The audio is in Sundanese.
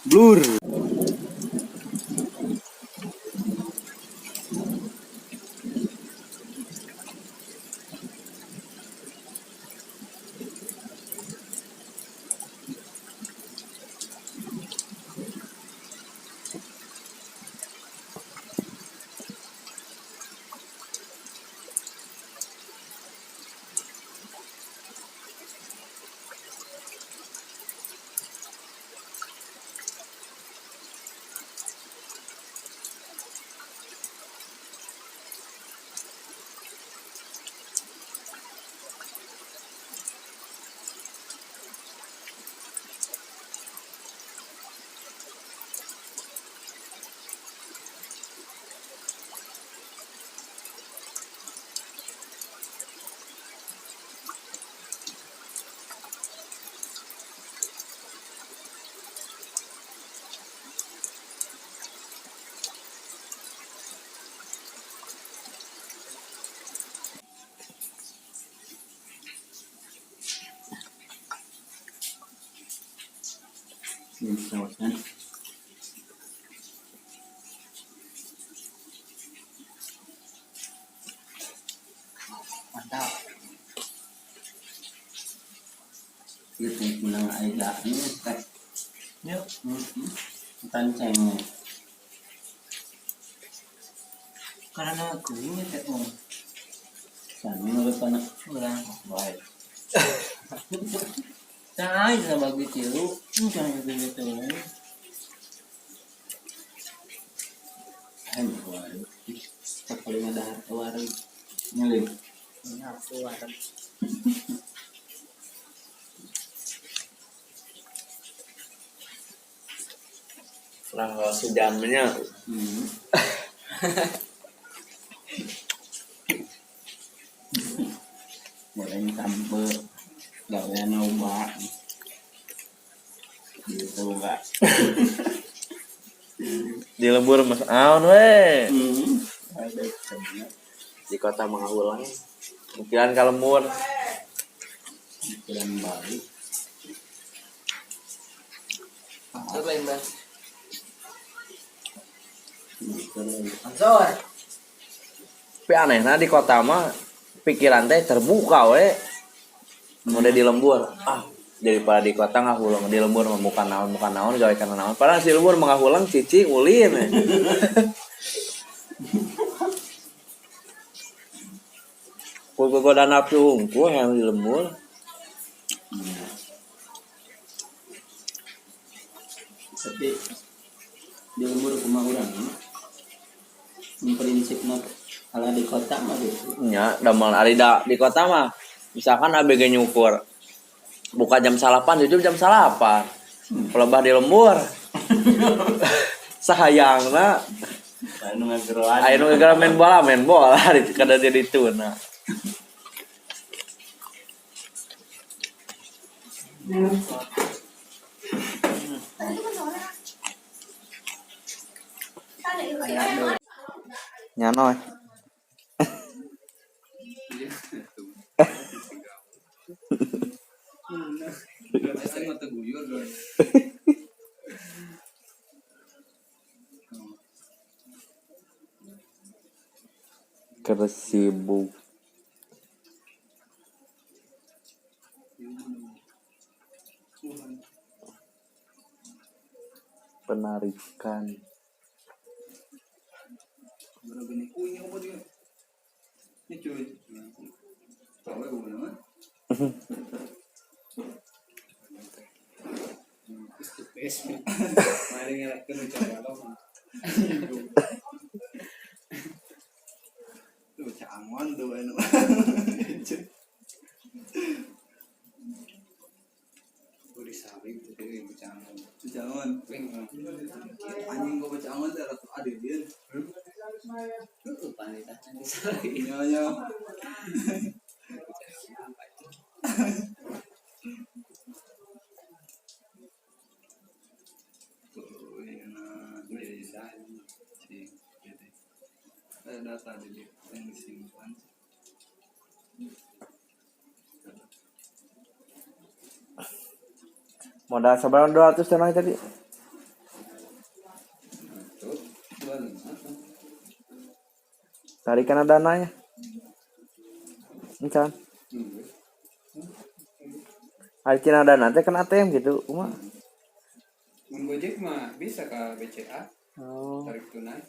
Blur. Sausnya. Mantap. Gitu menang air ini teh. Yuk. Tancengnya. Karena aku ini teh om. Sana menurut anak Urang. baik. Nah, aja bagi tilu, jangan gitu. Ayo warung. Paling ada warung. Nyelip. Ini aku warung. Lah sejamnya. Goreng sampe gawean loba. Gitu enggak. Di lembur mas aon we. Ada sebenarnya. Di kota Mangahulang. Pikiran ka lembur. Pikiran balik. Ansor lain, Bang. Ansor. Tapi anehna di kota mah pikiran teh terbuka we. Udah di lembur. Ah, daripada di kota ngahulang di lembur mah bukan naon gawe kana naon. Padahal si lembur mah ngahulang cicing ulin. Kuku goda nafsu hungkul yang di lembur. Tapi di lembur kumaha urang prinsipna kalau di kota mah gitu. Nya, damel ari da di kota mah misalkan ABG nyukur buka jam 8, jujur jam 8. Pelebah di lembur. Sahayangna Anu ngageroan. aya nu geus main bola di kada di ditu na. Nyanoy. Kersibuk. Penarikan. Data jadi yang disimpan. Modal sabaraha 200 teh tadi? Tuh, 25 kan. Tarik kana dananya. Encan. Ari tina dana teh kan ATM gitu, kumaha? Mun Gojek mah bisa ke BCA, Oh. tarik tunai.